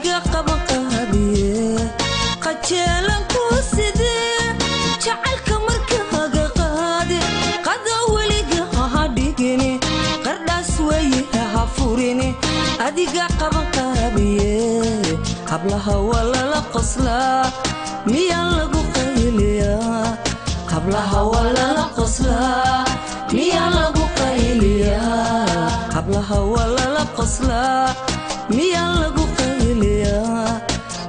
Adiga qaban qahabiye qajeelan ku sidee jacaylka markaaga qaade qado weliga ha dhigini qardhaas weeye ha furini adiga qaban qahabiye hablaha waa lala qoslaa miyaa lagu qayliyaa hablaha waa lala qoslaa miyaa lagu qayliyaa hablaha waa lala qoslaa miyaa lagu qayliyaa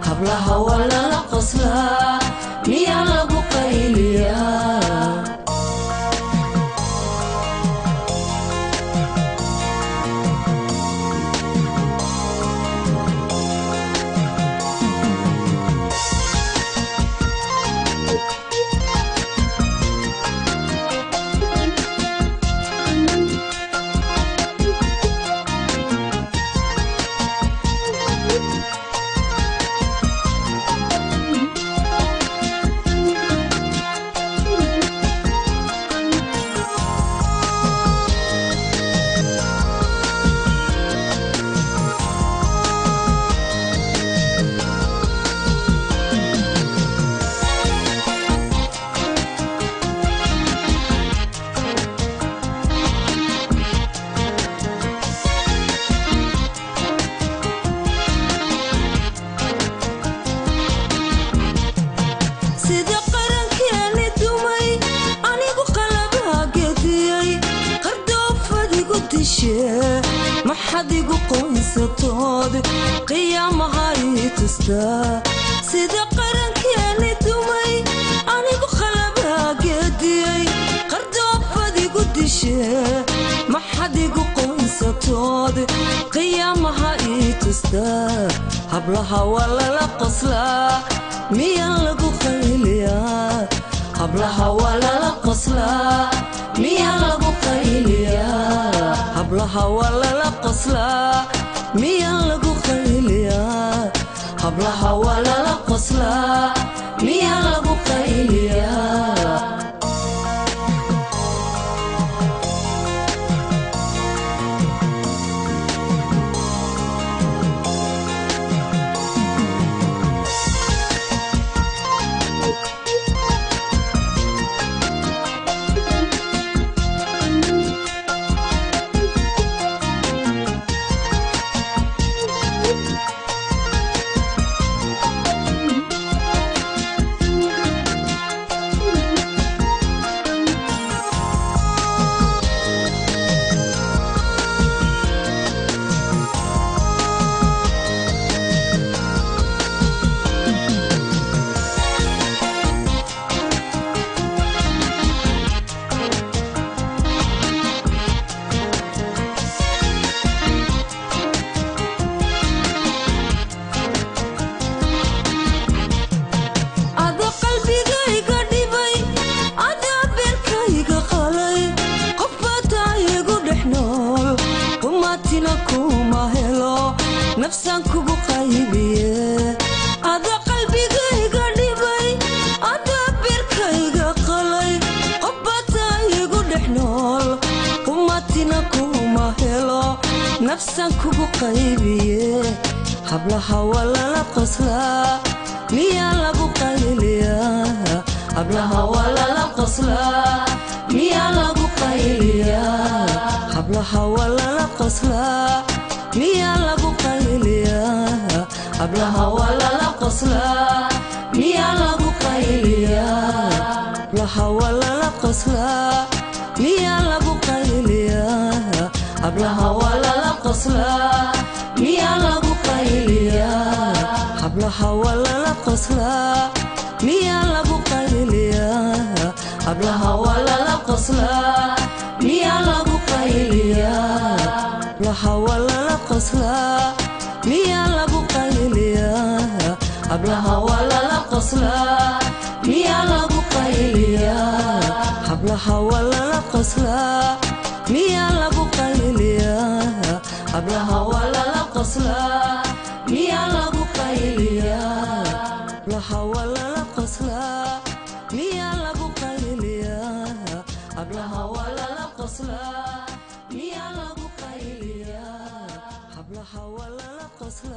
hablaha waa lala qoslaa miyaa lagu qayliyaa. Sida qarankeeni dumay anigu qalabha gediyey qardoofadigu dishee maxad igu qoysatood qiyaamaha ii tustaa. Sida qarankeeni dumay anigu qalabha gediyey qardoofadigu dishee maxad igu qoysatood qiyaamaha ii tustaa. Hablaha waa lala qoslaa miyaa lagu qayliyaa hablaha waa lala qoslaa miyaa lagu qayliyaa hablaha waa lala qoslaa miyaa lagu qayliyaa hablaha waa lala qoslaa miyaa lagu qayliyaa. Ada qalbigayga dhibay adaa beerkayga qalay qof baataa igu dhex nool qumaatina kuma helo nafsaan kugu qaybiye. Ada qalbigayga dhibay adaa beerkayga qalay qof baataa igu dhex nool qumaatina kuma helo nafsaan kugu qaybiye. Hablaha waa lala qoslaa miyaa lagu qayliyaa hablaha waa lala qoslaa miyaa lagu qayliyaa hablaha waa lala qoslaa miyaa lagu qayliyaa hablaha waa lala qoslaa miyaa lagu qayliyaa hablaha waa lala qoslaa miyaa lagu qayliyaa hablaha waa lala qoslaa miyaa lagu qayliyaa hablaha waa lala qoslaa miyaa lagu qayliyaa hablaha waa lala qoslaa miyaa lagu qayliyaa hablaha waa lala qoslaa miyaa lagu qayliyaa hablaha waa lala qoslaa miyaa lagu qayliyaa hablaha waa lala qoslaa miyaa lagu qayliyaa hablaha waa lala qoslaa miyaa lagu qayliyaa hablaha waa lala qoslaa miyaa lagu qayliyaa hablaha waa lala qoslaa miyaa lagu qayliyaa hablaha waa lala qoslaa.